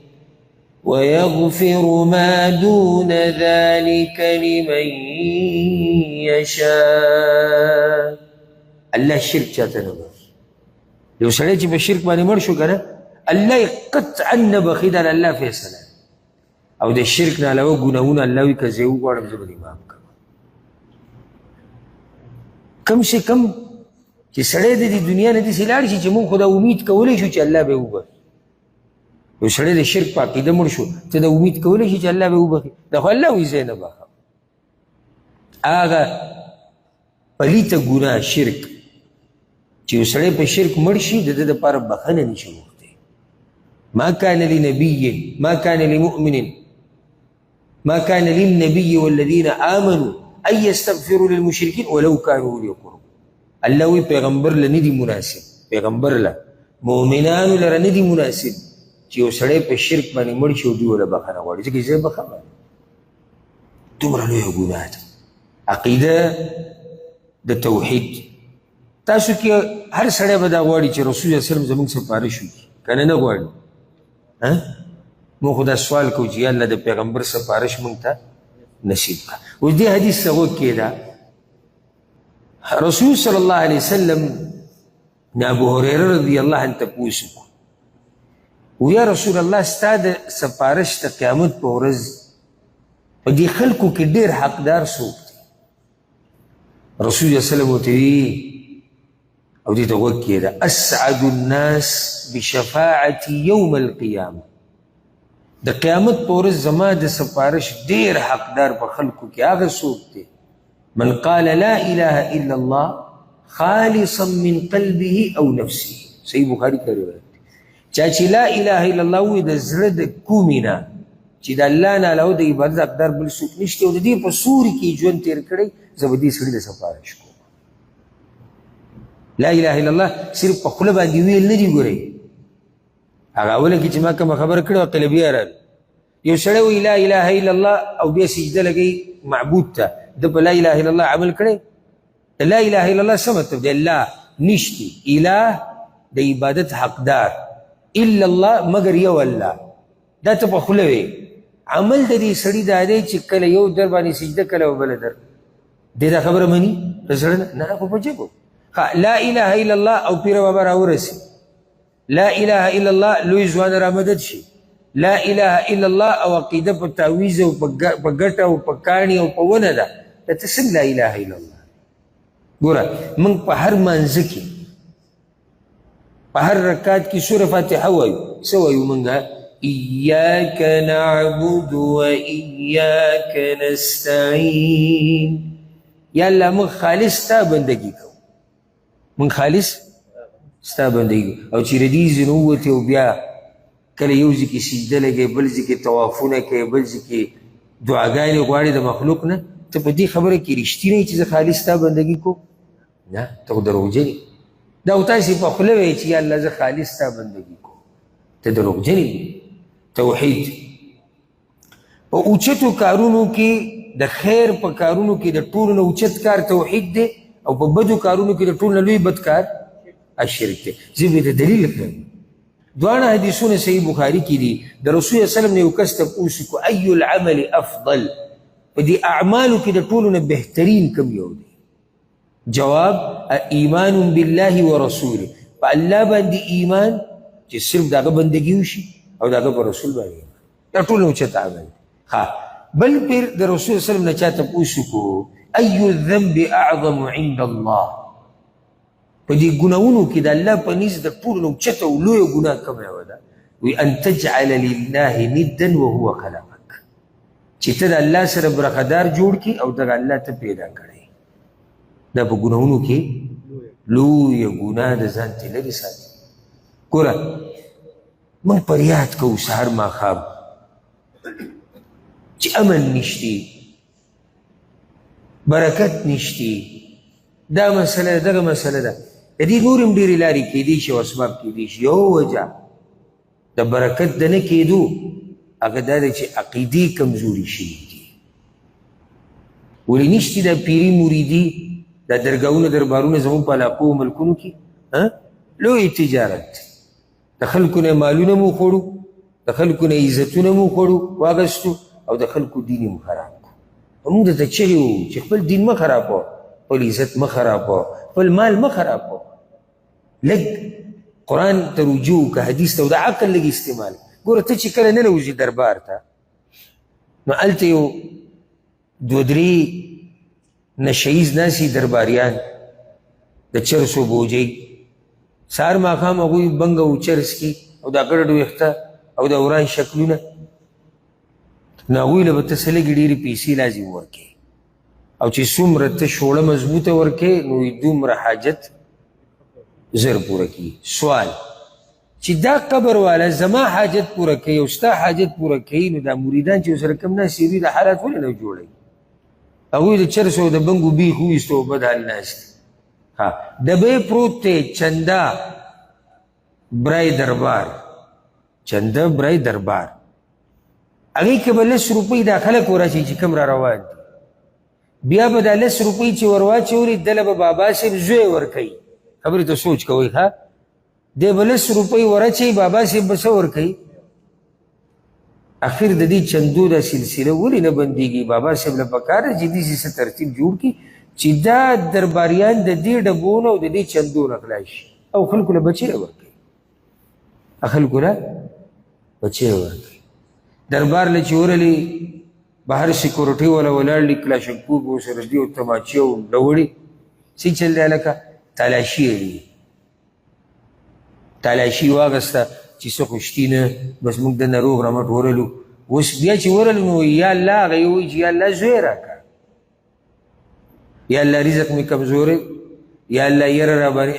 ويغفر ما دون ذلك لمن يشاء. الله شرک چاته نه بخښي. یو سړی چې په شرک باندې مړ شو که نه، الله یې قطعا نه بخښي، دا د الله فیصله ده. او د شرک نه علاوه ګناهونه الله وایي که زه یې وغواړم زه به دې معاف کړم. کم سه کم چې سړی د دې دنیا نه داسې لاړ شي چې موږ خو دا امید کولی شو چې الله به یې وبخښي. یو سړی د شرک په عقیده مړ شو، ته دا امید کولی شي چې الله به یې وبخښي؟ دا خو الله وایي زه یې نه بخښم. هغه پلیته ګناه شرک چې یو سړی په شرک مړ شي، د ده دپاره بخښنه نشي غوښتی. ما كان لنبي، ما كان لمؤمن، ما كان للنبي والذين آمنوا أن يستغفروا للمشركين ولو كانوا أولي قربى. الله وی پیغمبر له نه دي مناسب، پیغمبر له مؤمنانو لره نه دي مناسب چې یو سړی په شرک باندې مړ شي او دوی ورله بخښنه غواړي، ځکه زه بخښم. دومره لویه ګناه ده. عقیده د توحید تاسو کې هر سړی به دا غواړي چې رسول الله صلی الله علیه وسلم زموږ سفارش وکړي، که نه نه غواړي؟ موږ خو دا سوال کوو چې یا الله د پیغمبر سفارش موږ ته نصیب کړه. اوس دې حدیث ته غوږ کېږده. رسول صلی الله علیه وسلم نه ابو هريره رضی الله عنه تپوس وکړو، یا رسول الله، ستا د سفارش د قیامت په ورځ په دې خلکو کې ډېر حقدار څوک دی؟ رسول الله صلی الله علیه وسلم ورته ویلي او دې ته غوږ کېږده، اسعد الناس بشفاعتي یوم القیامه، د قیامت په ورځ زما د سفارش ډېر حقدار په خلکو کې هغه څوک دی، من قال لا اله الا الله خالصا من قلبه او نفسه. صحیح بخاری کا روایت دی. چا چې لا اله الا الله ووایي د زړه د کومې نه، چې د الله نه علاوه د عبادت حقدار بل څوک نشته، او د دې په سوري کې ژوند تېر کړی، زه به دې سړي له سفارش کوم. لا اله الا الله صرف په خوله باندې ویل نه دي. ګورئ هغه اوله کې چې ما کومه خبره کړې وه، قلبیه راغله. یو سړی وایي لا اله الا الله او بیا سجده لګوي معبود ته، ده په لا اله الا الله عمل کړی؟ لا اله الا الله څه مطلب دی؟ الله نشتی اله د عبادت حقدار الا الله مګر یو الله. دا ته په خوله وې، عمل د دې سړي دا دی چې کله یو در باندې سجده، کله بل در. دې دا خبره مني د زړه نه؟ نه، خو په ژبو لا اله الا الله او پیر بابا راورسي، لا اله الا الله لوی ځوان را مدد شي، لا اله الا الله او عقیده په تعویذ او په ګټه او په کاڼي او په ونه ده، ته څنګه لا اله الا الله؟ ګوره موږ په هر مانځه کې په هر رکعت کې سوره فاتحه وایو. څه وایو موږ؟ ایاک نعبد و ایاک نستعین. یا الله موږ خالص ستا بندګي کوو، موږ خالص ستا بندګي. او چې له دې ځای نه ووتې او بیا کله یو ځای کې سجده لګوې، بل ځای کې طوافونه کوې، بل ځای کې دعاګانې غواړې د مخلوق نه، ته په دې خبره کې رښتینی چې زه خالص ستا بندګي کوم؟ نه، ته خو دروغجن یې. دا خو تاسې په خوله وایې چې یا الله زه خالص ستا بندګي کوم، ته دروغجن یې. توحید په اوچتو کارونو کې، د خیر په کارونو کې د ټولو نه اوچت کار توحید دی، او په بدو کارونو کې د ټولو نه لوی بد کار الشرک دی. زه به د دلیل ښیم. دواړه حدیثونه صحیح بخاري کې دي. د رسول الله صلی الله علیه وسلم نه یو کس تپوس وکړو، ای العمل افضل، په دې اعمالو کې د ټولو نه بهترین کوم یو دی؟ جواب، ایمان بالله ورسوله، په الله باندې ایمان چې صرف د هغه بندګي وشي او د هغه په رسول باندې ایمان، دا ټول نه اوچت عمل دی. ښه، بل پیر د رسول صلی الله علیه وسلم نه چا تپوس وکړو، ای الذنب اعظم عند الله، په دې ګناهونو کې د الله په نزد د ټولو نه اوچته او لویه ګناه کومه یوه ده؟ وی ان تجعل لله ندا وهو خلقک، چې ته د الله سره برخدار جوړ کړي او دغه الله ته پیدا کړی. دا په ګناهونو کې لویه ګناه د ځان ته لرې ساتي. ګوره موږ فریاد کوو سهار ماښام چې امن نشتی، برکت نشتی، دا مسله ده، دغه مسله ده. د دې نورې هم ډېرې لارې کېدی شي او اسباب کېدی شي. یو وجه د برکت د نه کېدو هغه دا دی چې عقیدې کمزوري شوي دي. ولې نشتي دا پیري مریدي، دا درګاهونه دربارونه زموږ په علاقو ملکونو کې لوی تجارت دی. د خلکو نه مالونه مو خوړو، د خلکو نه عزتونه مو خوړو واغستو، او د خلکو دین یې خراب کړو. موږ درته چغې وو چې خپل دین مه خرابوه، خپل عزت مه خرابوه، خپل مال مه خرابوه. لږ قرآن ته رجوع وکړه، حدیث ته، او د عقل لږ استعمال. ګوره ته چې کله ننوځي دربار ته، نو هلته یو دوه درې نشه ییز ناست درباریان د چرسو بوجۍ، سهار ماښام هغوی بنګ او چرس کي او دا ګړډ ویښته او دا وران شکلونه، نو هغوی له به ته څه لږې ډېرې پیسې لازم ورکړې، او چې څومره ته شوړه مضبوطه ورکړې نو دومره حاجت زر پوره کړي. سوال، چې دا قبر والا زما حاجت پوره کوي او ستا حاجت پوره کوي، نو دا مریدان چې ورسره کوم ناست دي دا حالات ولې نه جوړوي؟ هغوی د چرسو او د بنګو بیخ وویستو او بد حال ناست دي. ها ډبې پروت دی، چنده برای دربار، چنده برای دربار، هغې کې به لس روپۍ دا خلک وراشي چې کوم را روان دي، بیا به دا لس روپۍ چې ورواچولې دله به بابا صاحب زوی ورکوي. خبرې ته سوچ کوئ. ښه، دی به لس روپۍ ورچوي، بابا صاحب به څه ورکوي؟ اخر د دې چندو دا سلسله ولې نه بندېږي؟ بابا صاحب له پکار ده چې داسې څه ترتیب جوړ کړي چې دا درباریان د دې ډبو نه او د دې چندو نه غلا شي او خلکو له بچی ورکوي، خلکو له بچی ورکوي. دربار له چې ورغلې بهر سیکورټي والا ولاړ دي، کلاشنکوف ورسره دي او تماچې او لوړې څه چل دی هلکه، تالاشي یې دي. تالاشي واخیسته چې څه خو شتي نه، بس موږ دننه روغ رمټ ورغلو. اوس بیا چې ورغلو نو یا الله، هغه یې وایي چې یا الله زوی راکړه، یا الله رزق مې کمزوری، یا الله یره را باندې،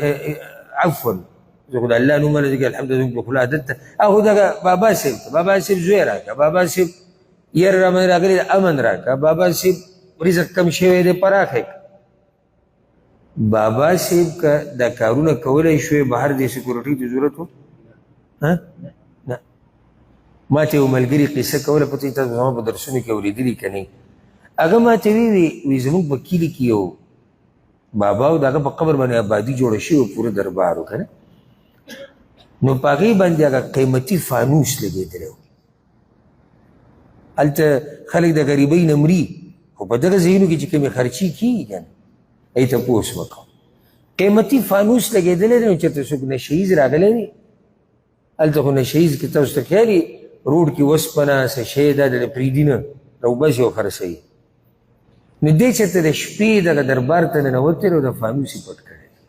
عفوا زه خو د الله نوم نه ذکر الحمدلله زموږ په خوله عادت ده. هغه دغه بابا صاحب ته، بابا صاحب زوی راکړه، بابا صاحب یره را باندې راغلی امن راکړه، بابا صاحب رزق کم شوی دی پراخه کړه. بابا صاحب که دا کارونه کولی شوی بهر د سیکورټي ته ضرورت و؟ نه. ما ته یو ملګري قصه کوله، پته تاسو زما په درسونو کې اورېدلي که نه، هغه ما ته وی وی زموږ په کلي کې یو بابا او د هغه په قبر باندې آبادي جوړه شوې وه، پوره دربار و که نه، نو په هغې باندې هغه قیمتي فانوس لګېدلی و. هلته خلک د غریبۍ نه مري، خو په دغه ځایونو کې چې کومې خرچې کېږي که نه، هغې تپوس وکړه. قیمتي فانوس لګېدلی دی، نو چېرته څوک نشه ییز راغلی دی، هلته خو نشه ییز که تاسو ته خیال وي روډ کې وسپنه څه شی ده د پرېږدي نه راوباسي او خرڅوي. نو دی چېرته د شپې دغه دربار ته ننوتی او د فانوس یې پټ کړی دی.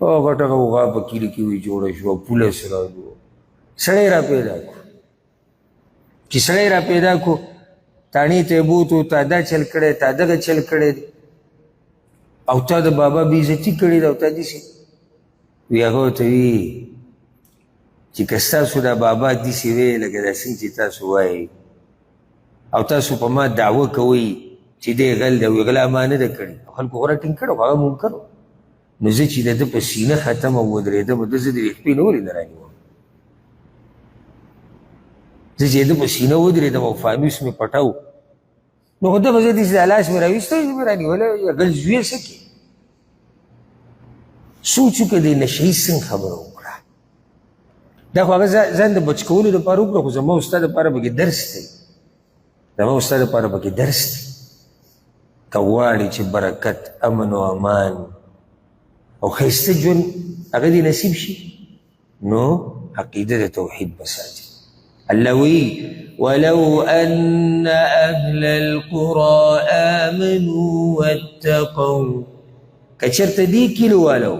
او غټه غوغا په کلي کې وي جوړه شوه، پولیس راغلو، سړی را پیدا کړو. چې سړی را پیدا کړو تاڼې ته یې بوتو، تا دا چل کړی، تا دغه چل کړی دی، او تا د بابا بېعزتي کړې ده، او تا داسې وي. هغه ورته وي چې که ستاسو دا بابا داسې وی لکه دا څنګه چې تاسو وایئ، او تاسو په ما دعوه کوئ چې دی غل دی، وایي غلا ما نه ده کړې، خلکو خو را ټینګ کړی، خو هغه منکر و. نو زه چې د ده په سینه ختم او ودرېدم، ده زه د خپې نه ولې نه رانیوم؟ زه چې د ده په سینه ودرېدم او فانوس مې پټاو، نو خو ده به زه داسې د لاس مې راویستی، زه مې رانیولی، غل زوی څه کوي؟ سوچ وکړه، د نشه یي څنګه خبره وکړه. دا خو هغه ځان د بچ کولو دپاره وکړه، خو زما او ستا دپاره پکې درس دی، زما او ستا دپاره پکې درس دی. که غواړې چې برکت، امن او امان او ښایسته ژوند هغه دې نصیب شي، نو عقیده د توحید به ساتي. الله وایي ولو أن أهل القرى آمنوا واتقوا، که چېرته دې کلیو والو،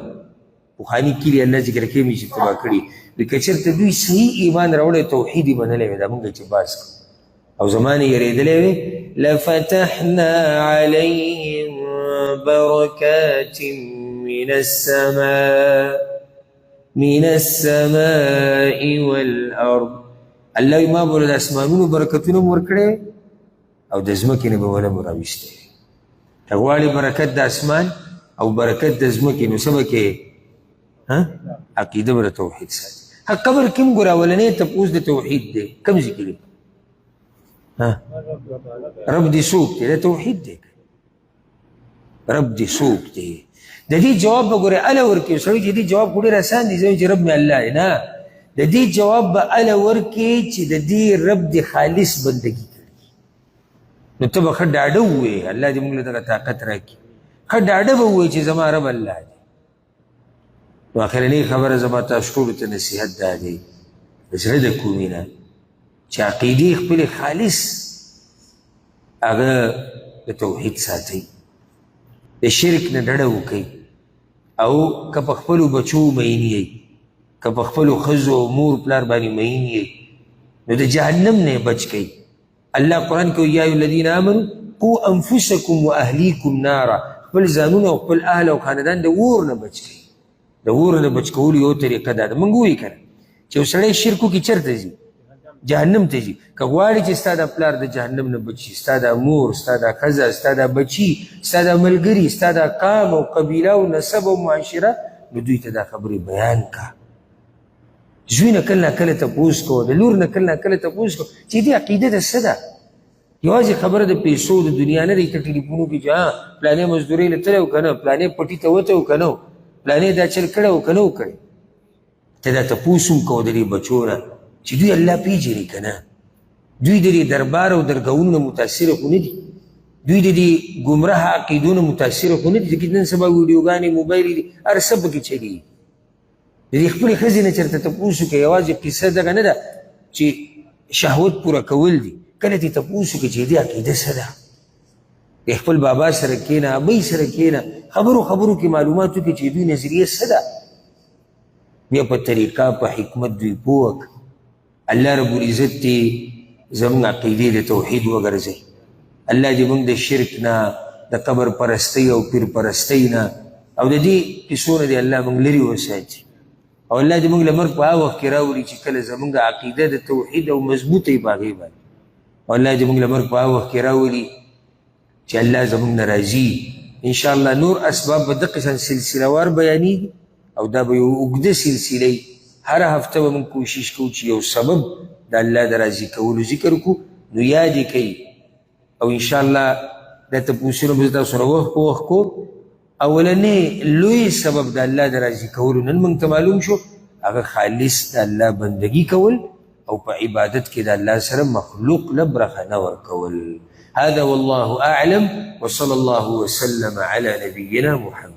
پخواني کلي الله ذکر کوي چې تباه کړي وي، که چېرته دوی صحیح ایمان راوړی، توحید یې منلی وی، دا موږ چې باز کړو او زما نه یېرېدلی وی، لفتحنا علیهم برکات من السماء من السماء والارض. الله وایي ما به له د اسمانونو برکتونه هم ورکړی او د ځمکې نه به ونه هم راویستی. که غواړې برکت د اسمان او برکت د ځمکې، نو څه به کوې؟ عقیده به د توحید ساتي. هغه قبر کې هم ګوره اولنی تپوس د توحید دی، کوم ځای کې دی؟ رب دې څوک دی؟ دا توحید دی. رب دې څوک دی؟ د دې جواب به ګوره اله ورکړي سړی چې دې جواب خو ډېر اسان دی، زه چې رب مې الله دی، نه، د دې جواب به اله ورکړي چې د دې رب دې خالص بندګي کړي. نو ته به ښه ډاډه ووایې، الله دې موږ له دغه طاقت راکړي، ښه ډاډه به ووایې چې زما رب الله دی. نو اخرنۍ خبره زما تاسو ټولو ته نصیحت دا دی د زړه د کومې نه چې عقیدې خپلې خالص هغه د توحید ساتئ، د شرک نه ډډه وکئ، او که په خپلو بچو مین یئ، که په خپلو ښځو او مور پلار باندې مین یئ، نو د جهنم نه یې بچ کړئ. الله قرآن کې وایي، یا ایها الذین آمنو قو انفسکم واهلیکم نارا، خپل ځانونه او خپل اهل او خاندان د اور نه بچ کړئ. د اور نه بچ کولو یو طریقه دا ده، موږ وایو که نه چې یو سړی شرک وکړي چېرته ځي؟ جهنم ته ځي. که غواړي چې ستا د پلار د جهنم نه بچ شي، ستا د مور، ستا د ښځه، ستا د بچي، ستا د ملګري، ستا د قام او قبیله او نسب او معاشره، نو دوی ته دا خبرې بیان کړه. زوی نه کله ناکله تپوس کوه، د لور نه کله ناکله تپوس کوه چې دې عقیده د څه ده. یوازې خبره د پیسو د دنیا نه دی، ته ټلیفونو کې چې ها پلانې مزدورۍ له تللی و که نه، پلانې پټي ته وتی و که نه، پلانې دا چل کړی و که نه و کړی. ته دا تپوس هم کوه د دې بچو نه چې دوی الله پېژني که نه، دوی د دې دربار او درګاهونو نه متاثره خو نه دي. دوی د دې ګمراه عقیدو نه متاثر خو نه دي، ځکه نن سبا ویډیوګانې، موبایل دي، هر څه پکې چلېږي. د دې خپلې ښځې نه چېرته تپوس وکړي، یوازې قصه دغه نه ده چې شهوت پوره کول دي، کله ترې تپوس وکړي چې دې عقیده څه ده. د خپل بابا سره کښېنه، ابۍ سره کښېنه، خبرو خبرو کې معلومات وکړي چې دوی نظریه څه ده. بیا په طریقه په حکمت دوی پوه کړه. الله رب العزت دې زموږ عقیدې د توحید وګرځوي. الله دې موږ د شرک نه، د قبر پرستۍ او پیر پرستۍ نه او د دې قصو نه دې الله موږ لرې وساتي. او الله دې موږ له مرګ په هغه وخت کې راولي چې کله زموږ عقیده د توحید او مضبوطه وي په هغې باندې. او الله دې موږ له مرګ په هغه وخت کې راولي چې الله زموږ نه راضي. ان شاء الله نور اسباب به دقه شان سلسله وار بیانېږي او دا به یو اوږده سلسله وي. هره هفته به موږ کوشش کوو چې یو سبب د الله د راضي کولو ذکر کړو، نو یاد یې کوي. او ان شاء الله دا تپوسونه به زه تاسو سره وخت په وخت کوم. اولنی لوی سبب د الله د راضي کولو نن موږ ته معلوم شو، هغه خالص د الله بندگی کول او په عبادت کې د الله سره مخلوق له برخه نه ورکول. هذا والله أعلم، وصلى الله وسلم على نبينا محمد.